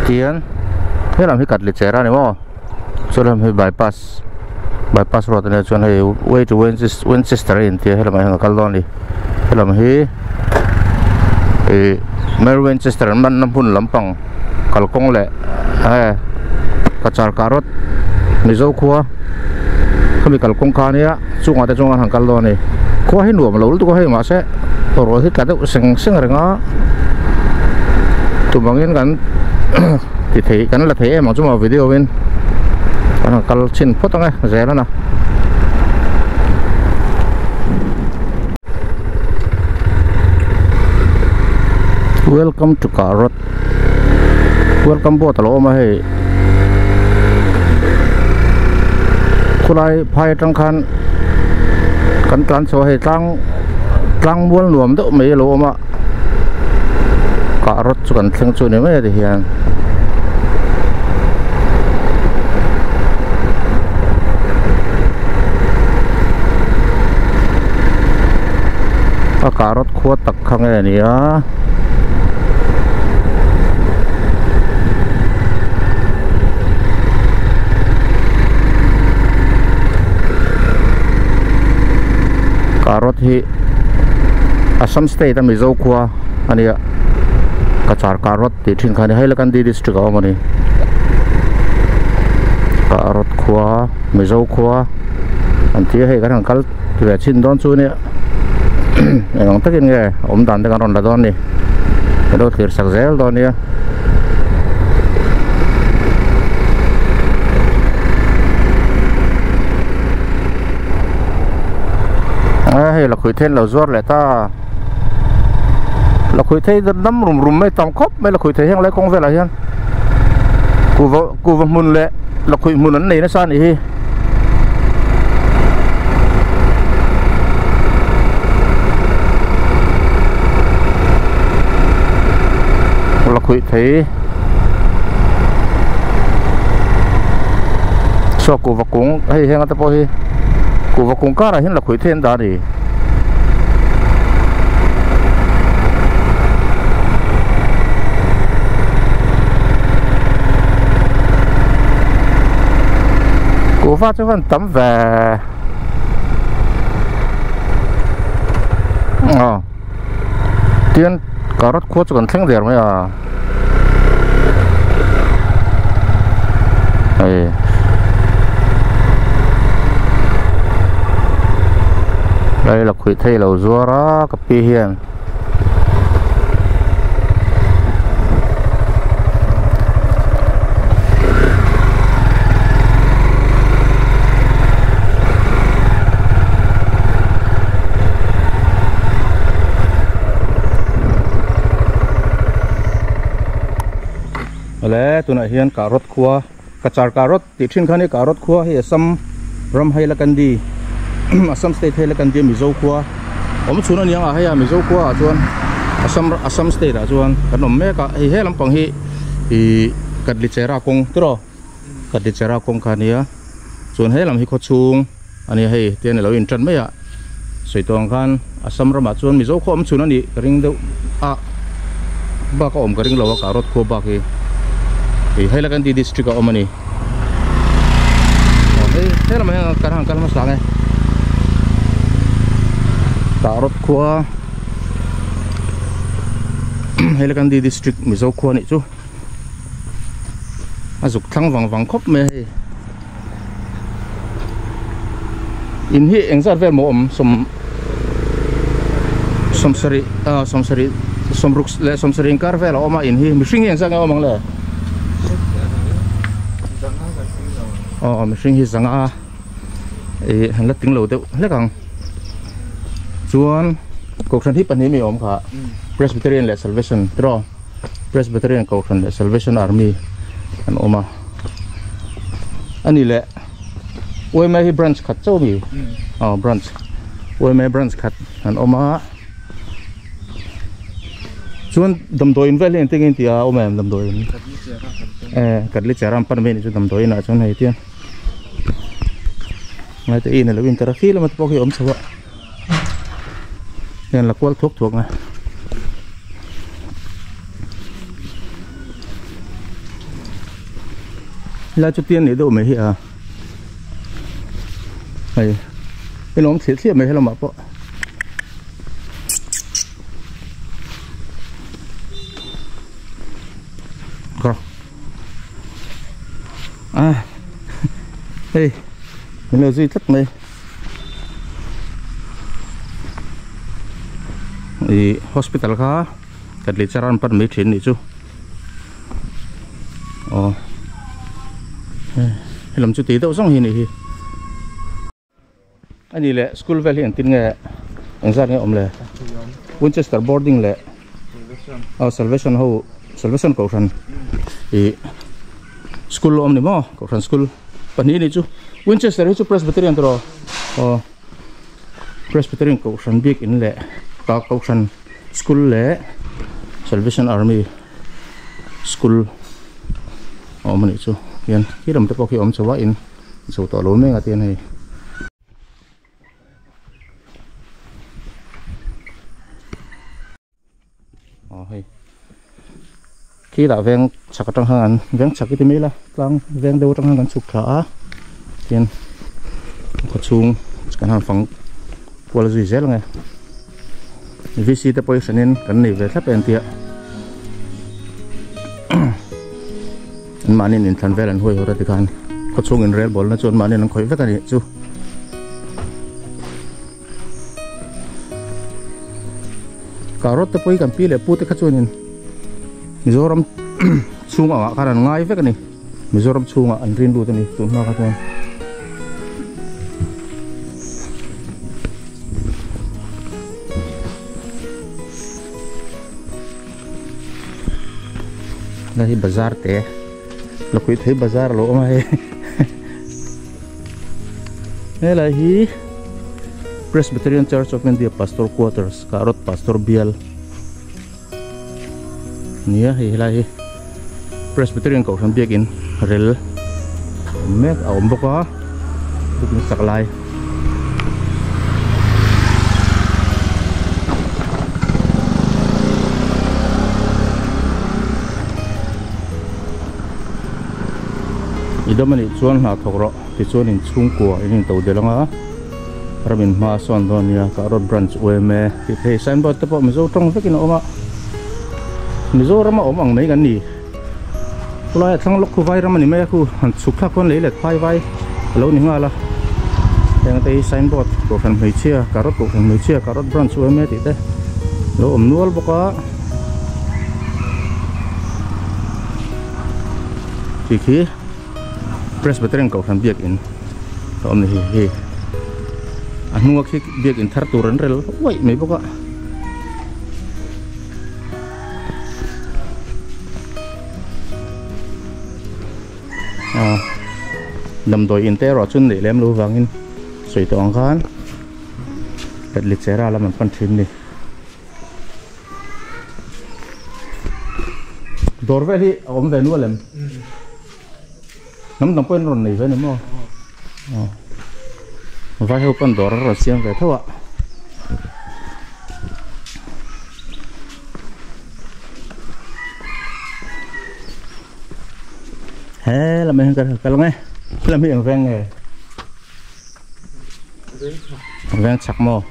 Tian helam hi Katlichera a ni maw chulam hi bypass bypass road a nia chuan hei way to Winchester a intia helamah hian a kal dawn a ni helam hi ih Mary Winchester an hmanna hmun lampang kalkawng leh eh Cachar Karot Mizo khua khami kalkawng kha ania chungah te chuan han kal dawn a ni khua hi nuam lo lutuk a hei mahse tawrawl hi tla deuh seng seng reng a tum angin kan ti thei kan la thei em ang chu maw video in kan han kal chhin phawt ang e zel a na. Welcome to Karot welcome board a lo awm a hei khulai phai atang khan kan tlan chho a hei tlang tlang mual nuam deuh mai a lo awm a Karot chu kan thleng chu a ni mai a ti hian. A carrot khua tak kha nge a ni a carrot hi Assam state a Mizo khua a nia Cachar carrot tih thin kha a ni Hailakandi district a awm a ni carrot khua Mizo khua an ti a hei kan han kal ve chhin dawn chu nia engang takin nge awm dan te kan rawn la dawn a ni kan lo thlir sak zel dawn nia. A hei lakhuih thei an lo zuar leh ta lakhuih thei dam rum rum mai tam khawp mai lakhuih thei heng lai kawng velah hian kuhva kuhva hmun leh lakhuih hmun an nei nasa a nih hi. Lakhuih thei saw kuhva kung hei heng ate pawh hi kuhva kung karah hian lakhuih thei an dah a ni. Kuhva chu van tam ve aw tian carrot khua chu kan thleng der mai a hei lai la khuih thei lo zuar a ka pi hian. Awle tunah hian carrot khua Cachar carrot tih thin kha ni carrot khua hei Assam ram Hailakandi Assam state Hailakandi Mizo khua awm chhun a ni ang a hei a Mizo khua ah chuan Assam Assam state ah chuan kan awm mek a hei he lampang hi ih Katlichera kawng tiraw Katlichera kawng kha a nia chuan he lam hi khawchhung a nia hei tian alo in tan mai a sawi tawh ang khan Assam ramah chuan Mizo khaw awm chhun a nih ka ring deuh a bak a awm ka ring lo a carrot khua bak hi ih Hailakandi district a awm a ni aw hei he lamah hian kan han kal hmasa ang e carrot khua Hailakandi district Mizo khua a nih chu a zuk thlang vang vang khawp mai a hei. In hi engzat vel maw awm sawm sawm sarih ah sawm sarih sawm ruk leh sawm sarih inkar vel a awm a in hi mihring hi engzat nge awm ang le aw mihring hi zanga ih an la ting lo deuh hlek ang chuan kohhran hi pahnih mi awm kha Presbyterian leh Salvation tiraw Presbyterian kohhran leh Salvation Army an awm a. Ani leh UMA hi branch khat chauh ami aw branch UMA branch khat an awm a chuan damdawiin vel hi engtin nge tih a awm em damdawiin eh Katlichera an pan mai anih chu damdawiin ah chuan hei tiang ngai te in alo inter a khi lama te pawh khi a awm chho a heng la kual thuak thuak mai. Helai chu tian nih deuh mai hi a hei in awm thliah thliah mai helamah pawh. A hei min lo zui tlat mai ih hospital kha katli charan pan mai thin nih chu aw helam chu tih deuh zawng hi a nih hi. Ani leh school vel hi engtin nge engzat nge awm le Winchester boarding leh aw Salvation ho Salvation kohhran ih school awm ni maw kohhran school pahnih a nih chu Winchester hi chu Presbyterian tawh aw Presbyterian kohhran bik in leh ka kohhran school leh Salvation Army school awm a nih chu hian khi lam te pawh khi awm chho a in. Chho tawh lo mek a tian hei. Aw hei. Khi lah veng chhak atang khan an veng chhak i ti mai la tlang veng deuh atang khan kan chhuk thla a tin khaw chhung kan han fang kual zui zel ang e. VC te pawh hi hranin kan nei ve thlap e an tia. An mahni in thlan vel an huai hawt a tikhan khawchhung in rel bawlna chu an mahni an khawih vek a nih chu. Carrot te pawh hi kan pi leh pu te kha chuanin Mizoram chhung angah khan an ngai vek a ni. Mizoram chhungah an rin lut a ni tun hma kha chuan. Hei hi bazar te lakhuih thei bazar a lo awm a hei helai hi Presbyterian Church of India Pastor Quarters Karot Pastor Bial nia hei helai hi Presbyterian Kohhran biakin rel awm mek a awm bawk a biakin sak lai. I dam anih chuan hna thawk rawh tichuan in chhungkua in in to del anga ram in hma a sawn dawn ania Karot branch UMA tih te hei signboard te pawh Mizo tawng vekin a awm a Mizoram a awm ang mai kan ni. Khulai a thlang lawk khu vai ram a ni mai a khu han chhuk thlak khuan lei let phai vai a lo ni nghal a heng te hi signboard kohhran hmeichhia carrot kohhran hmeichhia carrot branch u em e tih te lo awm nual bawk a khi khi Presbyterian kohhran biakin a awm ni hi hei a hnunga khi biakin thar tur an rel uaih mai bawk a. Damdawi in te erawh chu neih lem lo vangin sawi tawh ang khan Letlichera lam an pan thin a ni. Dawr vel hi a awm ve nual em? Hnam dang pawhin rawn nei ve a ni maw? Vai ho pawn dawr a rawn siam ve tho a. He lam hi kan kal nge lam hi eng veng nge veng chhak maw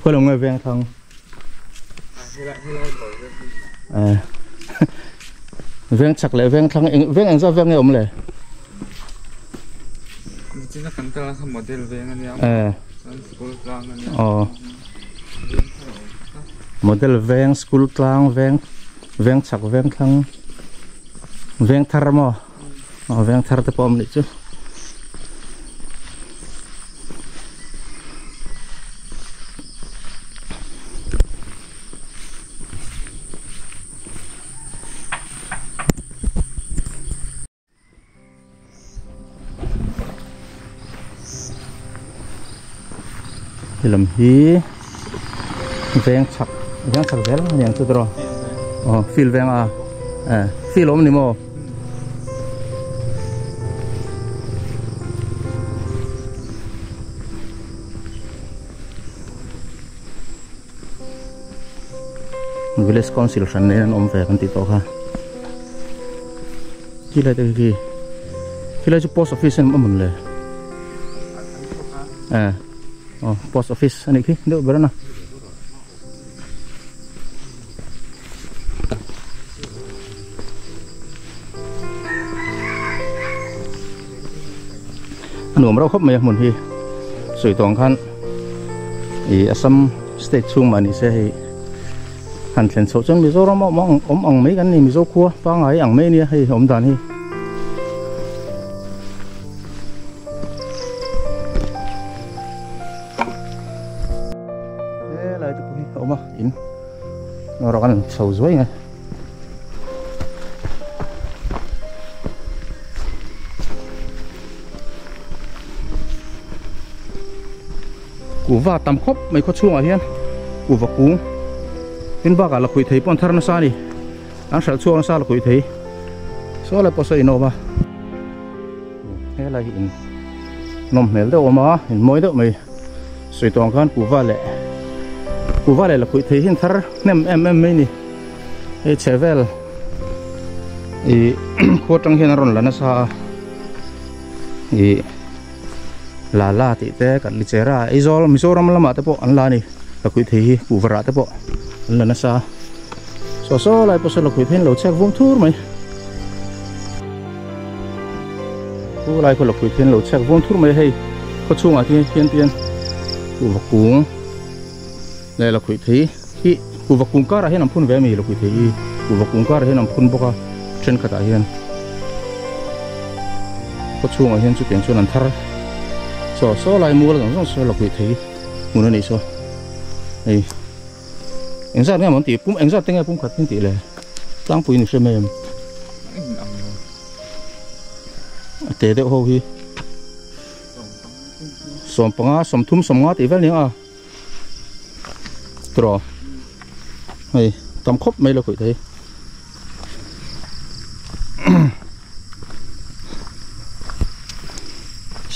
khawi lam nge veng thang veng chhak leh veng thlang eng veng engzat veng nge awm le Nichina kan kal kha model veng ania chuan school tlang ania aw model veng school tlang veng veng chhak veng thlang veng thar maw aw veng thar te pawh awm nih chu. Helam hi veng chhak veng chhak zel a niang chu tiraw aw field veng a eh field awm a ni maw. Village council hran nen an awm ve kan tih tawh kha khi lai te khi Khilai chu post office an awm le. Oh, post office ani khi deuh ber ana. Nuam rau khawp mai a hmun hi sui tawng khan i Assam state chhung mah ni se hei han thlen chhoh chuan Mizoram a awm ang mai kan ni Mizo khua pangai ang mai ania hei awm dan hi. Helai te pawh hi a awm a in rawh kan chho zuai nge. Kuva tam khawp mai khaw chhungah hian kuva kung tin bakah la khuih thei pawh an thar nasa a ni an hralh chhuak nasa la khuih thei saw lai pawh saw in awm a helai hi in nawm hmel deuh awm a in mawi deuh mai sawi tawng khan kuva leh kuva leh la khuih thei hi an thar hnem em em mai a ni hei chhe vel ih khua atang hian an rawn la nasa a ih. La la tih te kan li cher a Aizawl Mizoram lamah te pawh an la a ni la khuih thei hi kuhvarah te pawh an la nasa saw saw lai pawh saw la khuih thei an lo chhiak vum thur mai chu lai khaw la khuih thei an lo chhiak vum thur mai hei khaw chhungah te hian hian kuhva kung leh la khuih thei hi kuhva kung karah hian an phun ve a mi la khuih thei hi kuhva kung karah hian an phun bawk a thenkhatah hian khaw chhungah hian chutiang chuan an thar saw saw lai mual zawng zawng saw la khuih thei hmun a nih saw hei engzat nge maw an tih pum engzat te nge pum khat an tih le tlangpui ni hre mai em a te deuh ho hi sawmpanga sawmthum sawmnga tih vel ni ang a. Tiraw hei tam khawp mai la khuih thei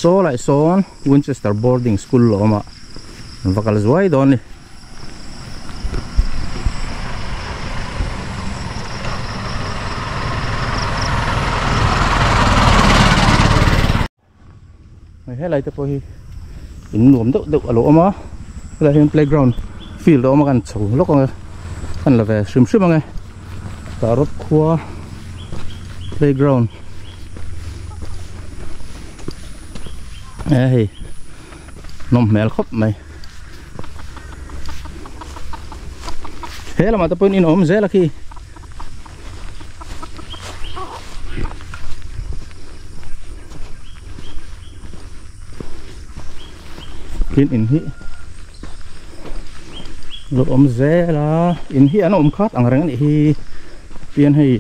saw lah sawn Winchester boarding school a awm a an va kal zuai dawn a ni. Helai te pawh hi in nuam deuh deuh a lo awm a helai hian playground field a awm a kan chho lawk ang e kan la ve hrim hrim ang e tarot khua playground e hei nawm hmel khawp mai he lamah te pawhin in awm zel a khi. Tin in hi lo awm zel a in hi an awm khat ang reng a nih hi pian hei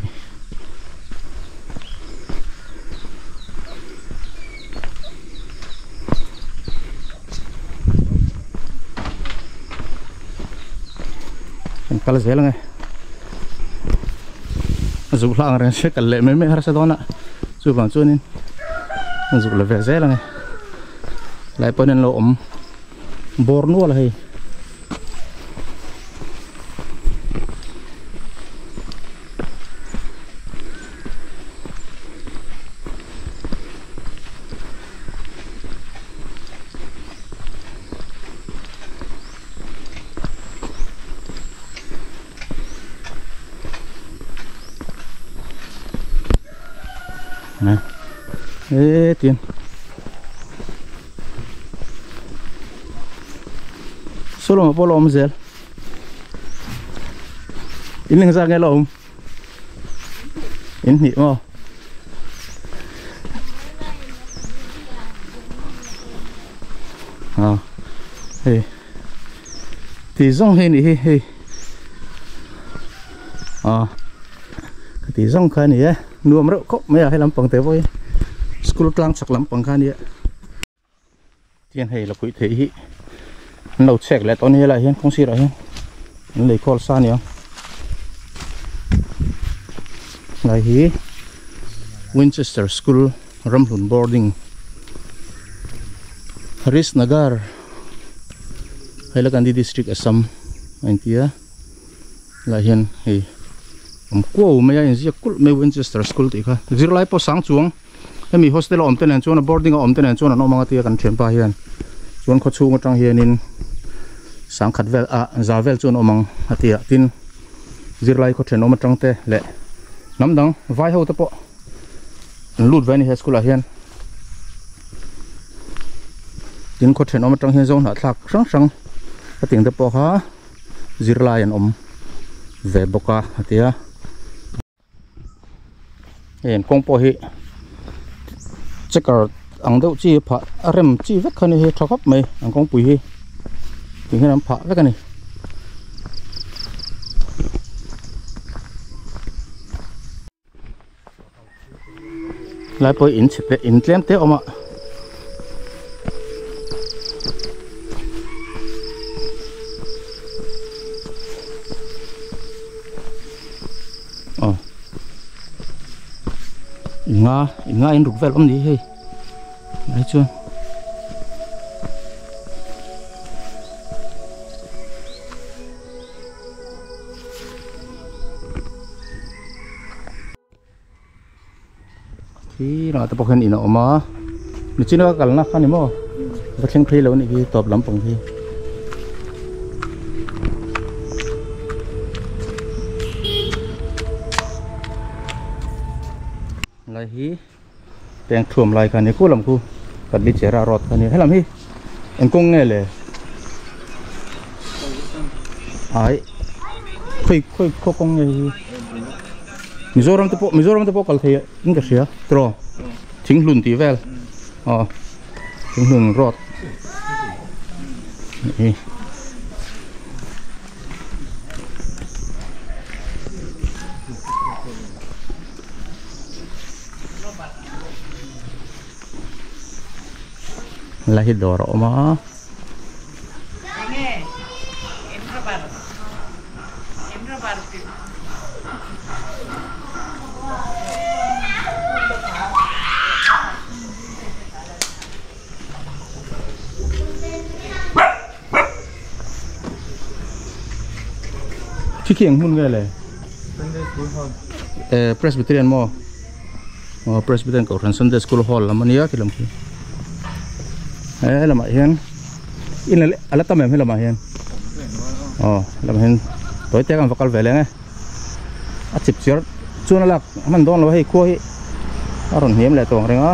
kan kal zel ang e a zuk hla ang reng se kal leh mai mai harsa dawn a chuvang chuanin a zuk la ve zel ang e lai pawhin an lo awm bawr nual a hei. Nè ê tiền số lồng bộ lồng zel in leng ra nghe lồng in nhị mà à hey thì rong hay nè hey à thì rong khai nè nuam reuh khawp mai a he lampang te pawh hi school tlang chak lampang kha ania tian hei la khuih theih hi an lo chek leh tawh a ni helaiah hian kawng sirah hian an lei khawl sa aniang lai hi Winchester school Ramhlun boarding Harish Nagar Hailakandi district Assam a intia. Lah hian hei awm kuau mai a inziak kulh mai Winchester school tih kha zirlai pawh sang chuang Hemi hostel a awm te nen chuan a boarding a awm te nen chuan an awm ang a tia kan thianpa hian chuan khaw chhung atang hianin sangkhat vel ah za vel chu an awm ang a tia tin zirlai khaw thenawm atang te leh hnam dang vai ho te pawh an lut ve a ni he school ah hian tin khaw thenawm atang hian zawng hnahthlak hrang hrang a ting te pawh kha zirlai an awm ve bawk a a tia. Hei an kawng pawh hi checker ang deuh chi phah a rem chi vek kha ni hi tha khawp mai an kawngpui hi ti hian an phah vek a ni. Lai pawh in chhe te in tlem te a awm a. Aw inga inga in ruk vel awm ni hei lai chuan khi lamah te pawh khian in a awm a nichin a ka kalna kha ni maw va thleng phei lo a nih khi tawp lampang khi. Lai hi peng thuam lai kha ni khu lam khu patli chera road kha ni helam hi eng kawng nge le ai khawi khawi khaw kawng nge hi Mizoram te pawh Mizoram te pawh kal thei in ka hria tiraw thinghlun tih vel aw thinghlun road hi. La hi dawr a awm a. Khi khi eng hmun nge le? Sunday School Hall. Eh Presbyterian maw? Aw Presbyterian Kohhran Sunday School Hall lam ania khi lam khi. He lamah hian in a la tam em he lamah hian. Aw lamah hian tawi te kan va kal ve leng e. A chip chiar chuan a lak hman dawn lo a hei khua hi a rawn hniam leh tawng reng a.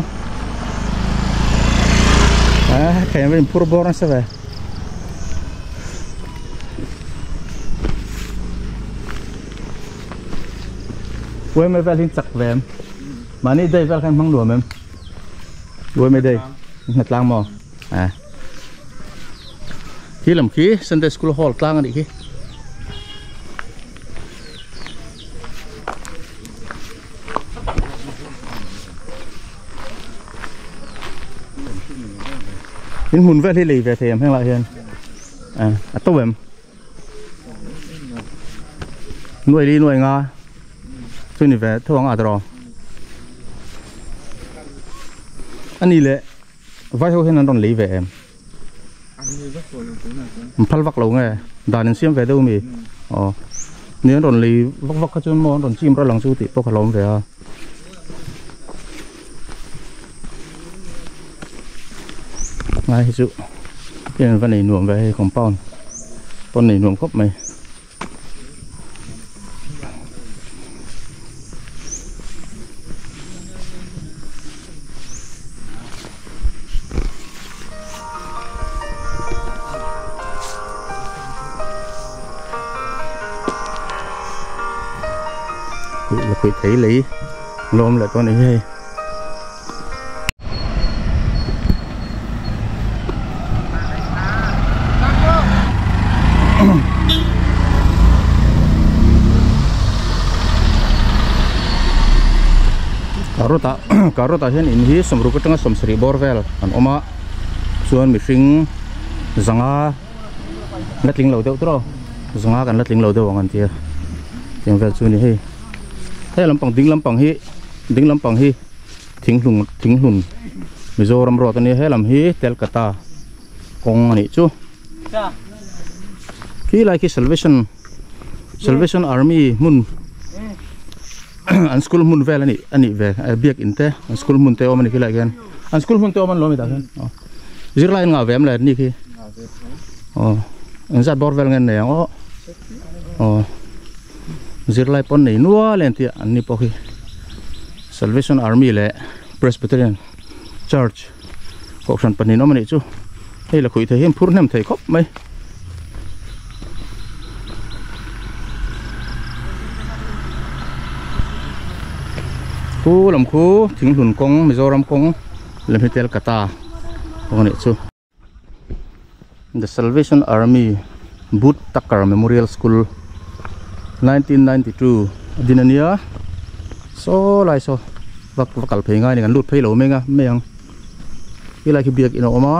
Eh khaih an va inphur bawr nasa ve. Uaime vel hi chak ve em mahni day vel khan hmang nuam em uaime day hna tlang maw a khi lam khi Sunday school hall tlang anih khi in hmun vel hi lei ve thei em heng lah hian a to em nuai li nuai nga chu ni ve tho ang a tawh ani leh vai ho hian an rawn lei ve em an phal vak lo nge dan in siam ve deuh mi aw ni an rawn lei vak vak kha chuan maw an rawn chim ral ang chu tih pawh ka hlawm ve a. Ngai hi chu hian va nei nuam ve hei compound pawn nei nuam khawp mai. Kuih thei lei lawm leh tawh a ni hei. Carrot ah carrot ah hian in hi sawmruk atanga sawmsarih bawr vel an awm a chuan mihring zanga la tling lo deuh tawh zanga kan la tling lo deuh ang an tia tiang vel chu a ni hei hei lampang ding lampang hi ding lampang hi thinghlung thinghlun Mizoram road a nia helam hi Telkata kawng a nih chu khi lai khi Salvation Salvation Army hmun. An school hmun vel ani ani ve biak in te an school hmun te awm ani khi lai khian an school hmun te awm an lo mi tah khian aw zirlai an ngah ve em le ni khi aw engzat bawr vel nge an nei ang aw aw zirlai pawn nei nual e an tih an ni pawh khi Salvation Army leh Presbyterian Church kohhran pahnih an awm anih chu hei la khuih thei hi an phur hnem thei khawp mai. Khu lam khu thinghlun kawng Mizoram kawng lem hi Telkata kawng anih chu. The Salvation Army Booth Tucker Memorial School 1992 a din ania saw lai saw va va kal phei ngai a ni kan lut phei lo mai ang a mai ang helai khi biakin a awm a.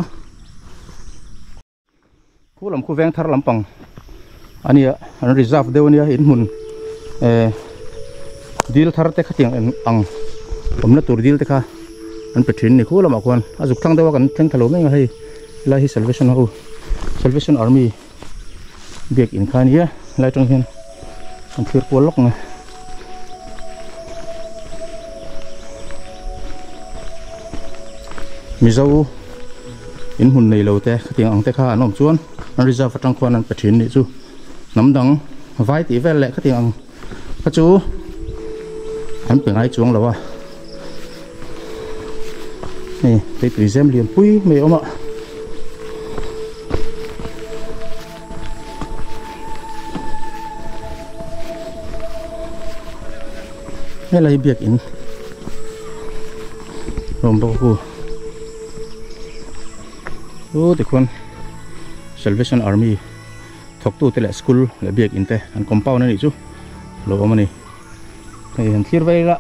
Khu lam khu veng thar lampang ania an reserve deuh ania in hmun eh dil thar te khatiang eng ang awmna tur dil te kha an pe thin a ni khu lamah khuan a zuk thlang deuh a kan thleng thla lo mai ang a hei helai hi salvation ho salvation army biak in kha ania helai atang hian an thlir kual lawk ang e. Mizo in hmun nei lo te khatiang ang te kha an awm chuan an reserve atang khuan an pe thin nih chu hnam dang vai tih vel leh khatiang ang kha chu an pe ngai chuang lo a hei tuipui zem lian pui mai a awm a. Helai biakin rawng bawk a hu chu tikhuan Salvation Army thawktu te leh school leh biakin te an compound a nih chu lo awm a ni hei han thlir vel ila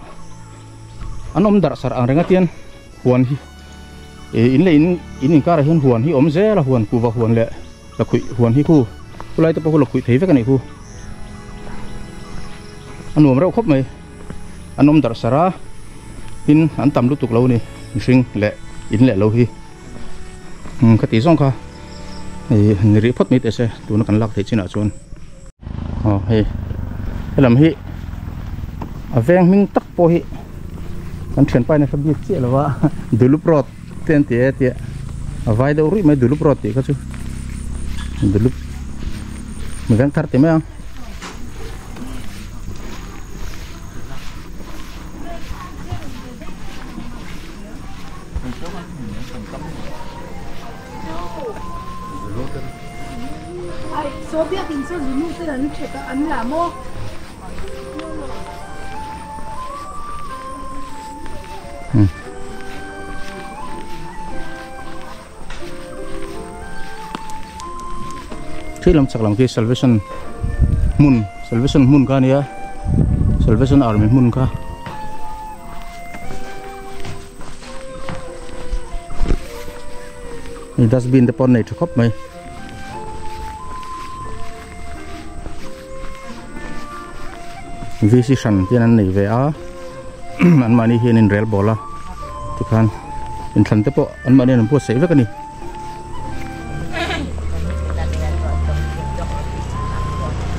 an awm darh sarh ang reng a tian huan hi ih in leh in in inkarah hian huan hi awm zel a huan kuhva huan leh lakhuih huan hi khu khulai te pawh khu lakhuih thei vek a nih khu a nuam reuh khawp mai an awm darh sarh a tin an tam lutuk lo a ni mihring leh in leh lo hi umm ka tih zawng kha ih ni rih phawt mai teh se tuna kan lak theih chinah chuan aw hei helam hi a veng hming tak pawh hi kan thianpa in a hre bik chiah lo a Dulup road te an ti e tia a vai deuh ruih mai Dulup road tih kha chu Dulup veng thar ti mai ang. Thil lam chak lam khi salvation hmun salvation hmun kha a nia salvation army hmun kha. Hei dustbin te pawh an nei tha khawp mai. VC hran te an nei ve a an mahni hian in rel bawl a tikhan inthlan te pawh an mahni an buatsaih vek a ni.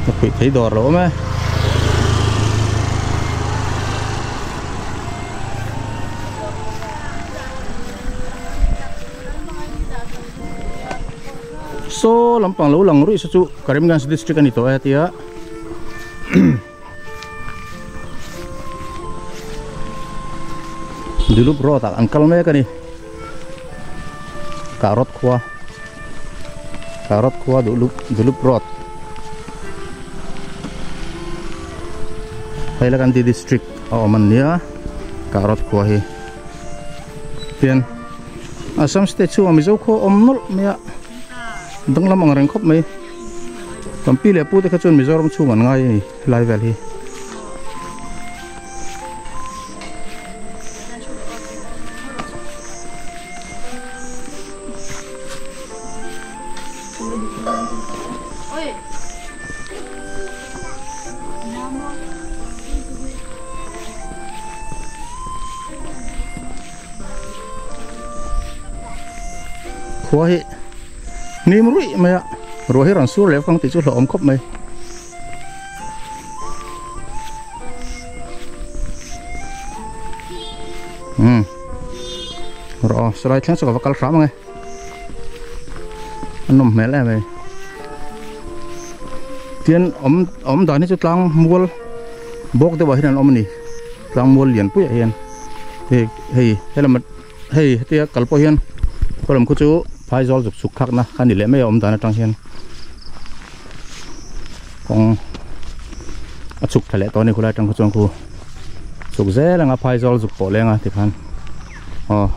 A phuih thei dawr lo awm e. Saw lampang lo lang ruih saw chu Karimganj district a ni tawh e tia Dulup road ah an kal mek a ni Karot khua Karot khua Dulup Dulup road Hailakandi district a awm an nia Karot khua hi Tian Assam state chhungah Mizo khaw awm nawlh mai a danglam ang reng khawp mai kan pi leh pu te kha chuan Mizoram chhung an ngai a ni helai vel hi. Khua hi hnim ruih mai a ruah hi rawn sur leh vang tih chu hlauhawm khawp mai. Ro sarai thleng chu ka va kal hram ange an nawm hmel em hei tian awm awm dan hi chu tlang mual bawk deuhah hian an awm a ni tlang mual lian puiah hian hei hei helam hei hetia kal pawh hian khaw lam khu chu phaizawl zuk chhuk thlakna kha ni leh mai a awm dan atang hian kawng a chhuk thla leh tawh a ni khulai atang kha chuan khu chhuk zel anga phaizawl zuk pawh leng a tikhan aw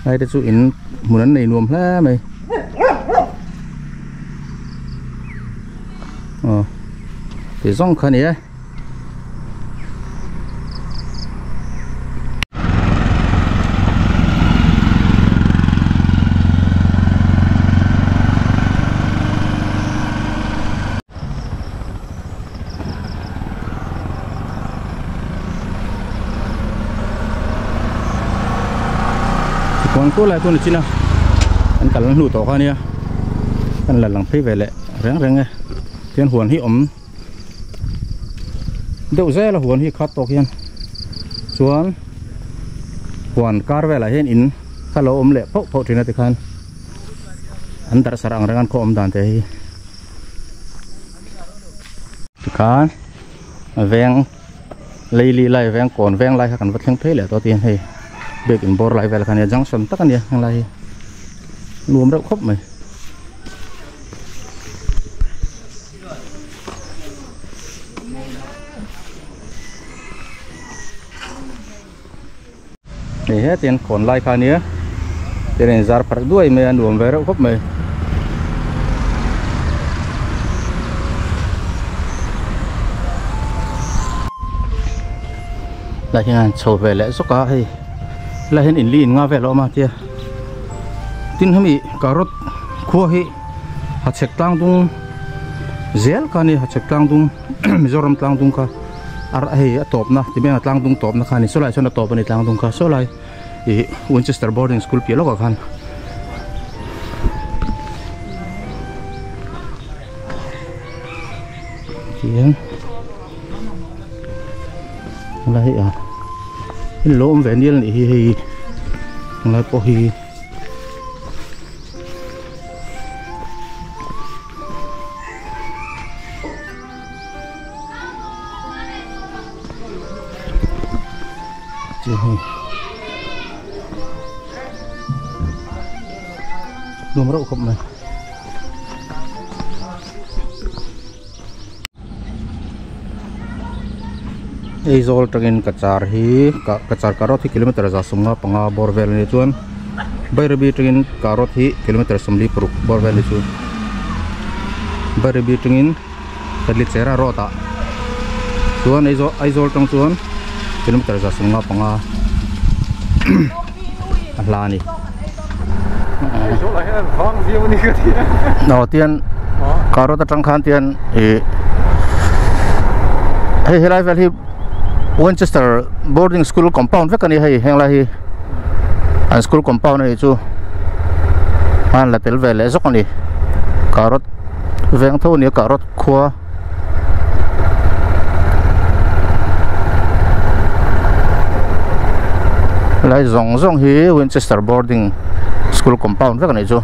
lai te chu in hmun an nei nuam hle mai aw ti zawng kha a ni e. Kuan kual lai pawh ni chin a an kal hnu tawh kha ania an la lang phei ve leh reng reng e tian huan hi awm deuh zel a huan hi khat tawk hian chuan huan kar velah hian in kha lo awm leh phauh phauh thin a tikhan an darh sarh ang reng an khaw awm dan te hi tikhan veng leili lai veng kawn veng lai kha kan va thleng phei leh tawh tiin hei biak in bawr lai vel kha ania junction tak ania heng lai hi nuam reuh khawp mai. Hei hetin khawn lai kha ania tin a inzar pharh duai mai a nuam ve reuh khawp mai. Lai hian chho ve leh zawk a hei helai hian inli in nga vel a awm a tia tin hemi carrot khua hi hachhek tlang dung zel kha a ni hachhek tlang dung Mizoram tlang dung kha a hei a tawpna ti mai ang tlang dung tawpna kha a ni saw lai sawn a tawp a ni tlang dung kha saw lai ih Winchester boarding school piah lawkah khan tihian helai hi a in lo awm ve nial a nih hi hei helai pawh hi. Nuam reuh khawp mai. Aizawl tangin Cachar hi Cachar Karot hi kilometer za sawmnga panga bawr vel a ni chuan Bairabi tangin Karot hi kilometer 46 bawr vel a ni chu Bairabi tangin Katlichera road ah chuan Aizawl Aizawl tang chuan kilometer za 75 a hla a ni. Aw tian Karot atang khan tian ih hei helai vel hi Winchester boarding school compound vek a ni hei heng lai hi an school compound a nih chu an la tel ve leh zawk a ni Karot veng tho a ni a Karot khua. Lai zawng zawng hi Winchester boarding school compound vek a nih chu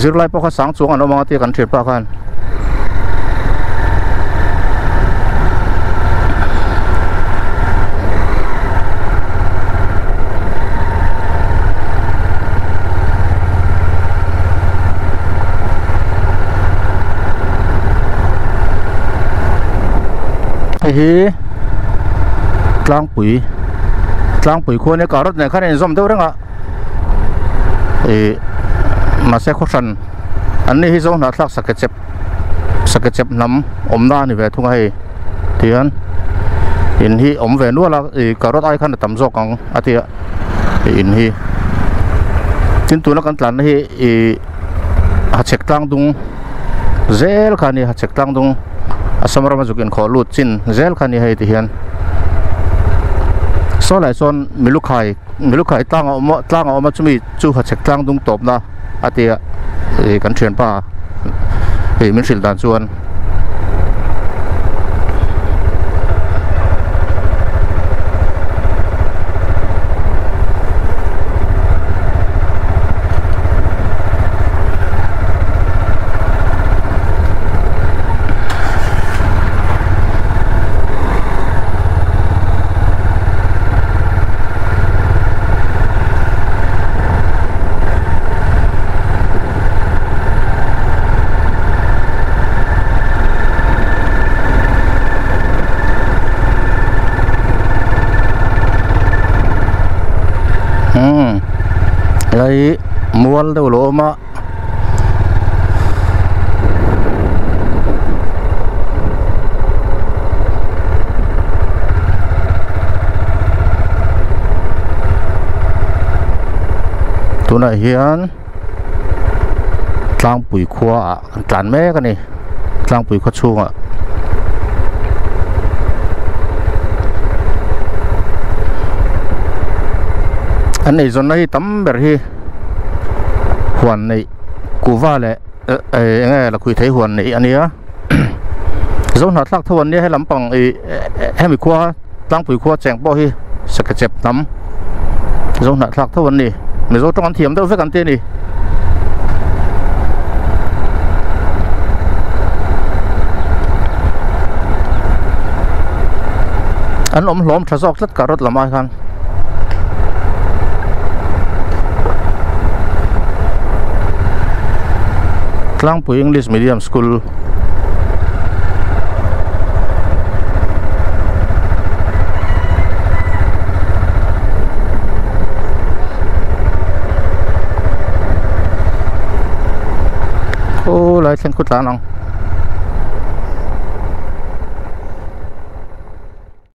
zirlai pawh kha sang chuang an awm ang a tia kan thian pa khan Hei hi tlangpui tlangpui khua nia carrot nen khan a inzawm deuh reng a ih mahse khaw hran an ni hi zawng hnah thlak sake chep sake chep hnam awmna a ni ve thung a hei tihian in hi awm ve nual a ih carrot ai khan a tam zawk ang a ti a in hi tin tuna kan tlanna hi ih hachhek tlang dung zel kha a ni hachhek tlang dung Assam rama zuk inkhawh lut chin zel kha a ni hei ti hian saw lai sawn milukhai milukhai tlang a awm a tlang a awm a chumi chu hachhek tlang dung tawpna a ti a ih kan thianpa ih min hrilh dan chuan. Mual deuh lo awm a. Tunah hian tlangpui khua ah kan tlan mek a ni tlangpui khaw chhungah. An eizawnna hi tam ber hi huan neih kuhva leh eng nge lakhuih thei huan neih a nia zo hnahthlak tho an nia he lampang ih hemi khua tlangpui khua cheng pawh hi sakechep hnam zo hnahthlak tho an ni mizo tawng an thiam deuh vek an ti a ni. An awm hlawm tha zawk tlat carrot lam ai khan. Tlangpui English Medium School Khulai thlen khut tlan ang.